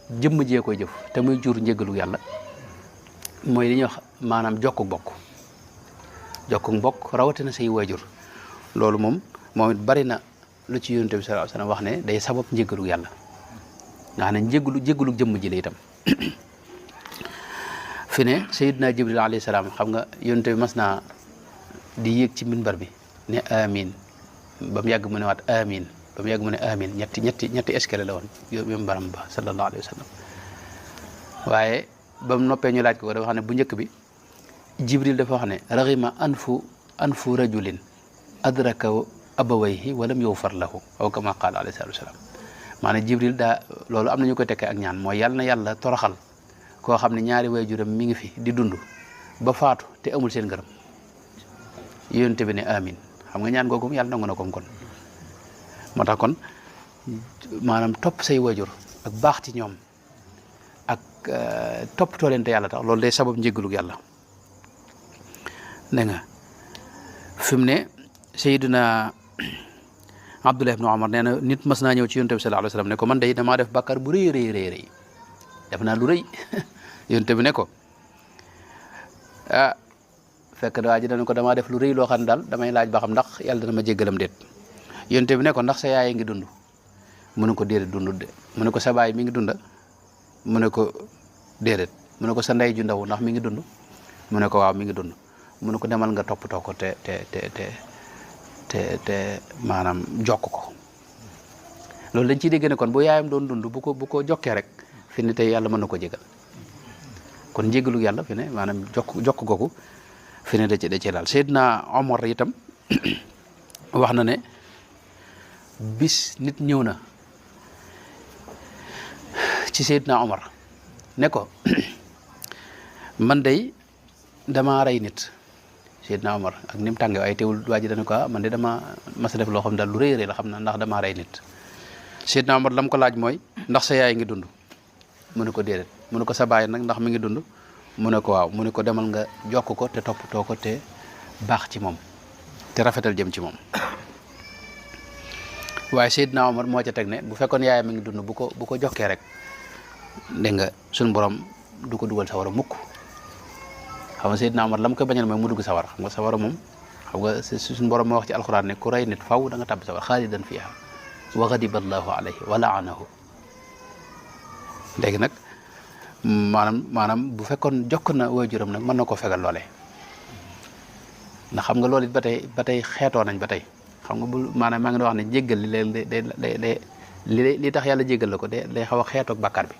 jëmm jee koy jëf te muy jur njëgalu yàlla mooy li ñuy wax maanaam jokku mbokk rawatina say waajur loolu moom it bari na lu ci yonent bi sallallahu alayhi wasallam wax ne day sabab njëgalu yàlla nga xam ne njëgalu jëmm ji la itam fi ne Sayyidina Jibril alayhi salaam xam nga yonent bi mas naa di yéeg ci minbar bi ne amin ba mu yàgg mu ne waat amin ba mu yàgg mu ne amin ñetti escalier la woon minbaram ba sallallahu alayhi wasallam waaye ba mu noppee ñu laaj ko dafa xam ne bu njëkk bi Jibril dafa wax ne raghima anfu rajulin adraka abawayhi walam yughfar lahu aw kama qaala alayhi salaatu wasalaam maanaam Jibril daa loolu am na ñu koy tekkee ak ñaan mooy yàlla na yàlla toroxal koo xam ne ñaari waajuram mi ngi fi di dund ba faatu te amul seen ngërëm yonent bi ne amin xam nga ñaan googu yàlla nangu na ko kon moo tax kon maanaam topp say waajur ak baax ci ñoom ak toppatoo leen te yàlla tax loolu day sabab njéggalug yàlla dégg nga fi mu ne Seydina Abdullah ibn Umar nee na nit mas naa ñëw ci yonent bi sallallahu alayhi wasallam ne ko man day damaa def bàkkaar bu rëy def naa lu rëy yonent bi ne ko fekk waa ji dana ko damaa def lu rëy loo xam ne daal damay laaj ba xam ndax yàlla dana ma jéggalam déet yonent bi ne ko ndax sa yaay ngi dund mu ne ko déedéet dundut de mu ne ko sa baay mi ngi dunda mu ne ko déedéet mu ne ko sa ndey ju ndaw ndax mi ngi dund mu ne ko waaw mi ngi dund mu ne ko demal nga toppatoo ko te maanaam jokk ko loolu dañ ciy dégg ne kon bu yaayam doon dund bu ko jokkee rek fi ne tey yàlla mën na ko jégal kon njégalu yàlla fi ne maanaam jokk googu fi ne da ci laal Seydina Omar itam wax na ne bis nit ñëw na ci Seydina Omar ne ko man day dama rey nit Seydina Omar ak ni mu tàngee waaye teewul waa ji dana ko man de dama mas a def loo xam ne daal lu rëy la xam na ndax damaa rey nit Seydina Omar lam ko laaj mooy ndax sa yaay ngi dund mu ne ko déedéet mu ne ko sa baay nag ndax mi ngi dund mu ne ko waaw mu ne ko demal nga jokk ko te toppatoo ko te baax ci moom te rafetal jëm ci moom waaye Seydina Omar moo ca teg ne bu fekkoon yaay mi ngi dund bu ko jokkee rek dégg nga suñu borom du ko dugal sawara mukk xam nga Seydina Omar lam koy bañal mooy mu dugg sawara xam nga sawara moom xam nga suñu borom moo wax ci alxuraan ne ku rey nit faw da nga tàbbi sawara xaalidan fiha wa ghadiba allahu alayhi wa la'anahu léegi nag maanaam bu fekkoon jokk na waajuram nag mën na ko fegal loolee ndax xam nga loolu it ba tey xeetoo nañ ba tey xam nga bu maanaam maa ngi wax ne jéggal li leen li tax yàlla jéggal la ko day xaw a xeetoog bàkkaar bi